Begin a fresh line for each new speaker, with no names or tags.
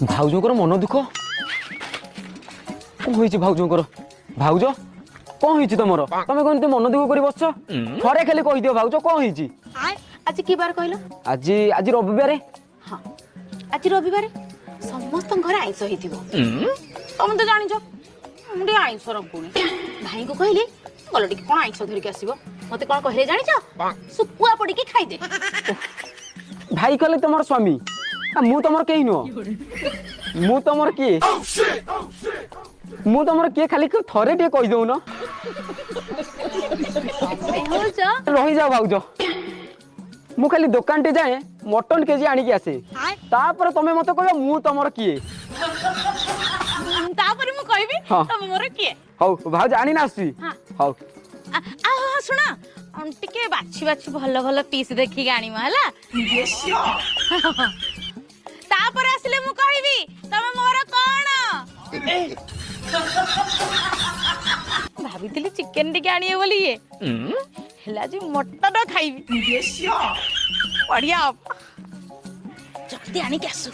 ଭାଉଜଙ୍କର ମନ ଦୁଃଖ। କଣ ହେଇଛି ଭାଉଜଙ୍କର? ଭାଉଜ, କଣ ହେଇଛି ତମର? ତମେ କଣ ଏମିତି ମନ ଦୁଃଖ କରି ବସିଛ? ଥରେ ଖାଲି କହିଦିଅ ଭାଉଜ, କଣ ହେଇଛି?
ଆଜି କି ବାର କହିଲ?
ଆଜି, ଆଜି ରବିବାରେ।
ହଁ, ଆଜି ରବିବାରେ, ସମସ୍ତଙ୍କ ଘରେ ଆଇଁଷ ହେଇଥିବ। ତମେ ତ ଜାଣିଛ ମୁଁ ଟିକେ ଆଇଁଷ ରଖୁନି। ଭାଇଙ୍କୁ କହିଲି, ଗଲ ଟିକେ କଣ ଆଇଁଷ ଧରିକି ଆସିବ। ମତେ କଣ କହିଲେ ଜାଣିଛ? ଶୁଖୁଆ ପୋଡିକି ଖାଇଦେ।
ଭାଇ କହିଲେ ତମର ସ୍ୱାମୀ, ଆ ମୁଁ ତମର କେହି ନୁହଁ। ମୁଁ ତମର କିଏ? ମୁଁ ତମର କିଏ, ଖାଲି ଥରେ ଟିକେ କହିଦଉନ।
ତମେ ହଉଛ
ରହିଯାଅ ଭାଉଜ, ମୁଁ ଖାଲି ଦୋକାନଟେ ଯାଏ, ମଟନ କେଜି ଆଣିକି ଆସେ। ତାପରେ ତମେ ମତେ କହିବ ମୁଁ ତମର କିଏ।
ତାପରେ ମୁଁ କହିବି ତମେ ମୋର କିଏ।
ହଉ ଭାଉଜ, ଆଣିନା ଆସୁଛି।
ହଁ।
ହଉ।
ଆ ହଁ, ଶୁଣ, ଟିକେ ବାଛି ବାଛି ଭଲ ଭଲ ପିସ୍ ଦେଖିକି ଆଣିବ, ହେଲା? ତାପରେ ଆସିଲେ ମୁଁ କହିବି ତମେ ମୋର କଣ। ଭାବିଥିଲି ଚିକେନ ଟିକେ ଆଣିବେ ବୋଲି ଇଏ, ହେଲେ ଆଜି ମଟନ ଖାଇବି, ବଢିଆ ହବ। ଜଲ୍ଦି ଆଣିକି ଆସୁ।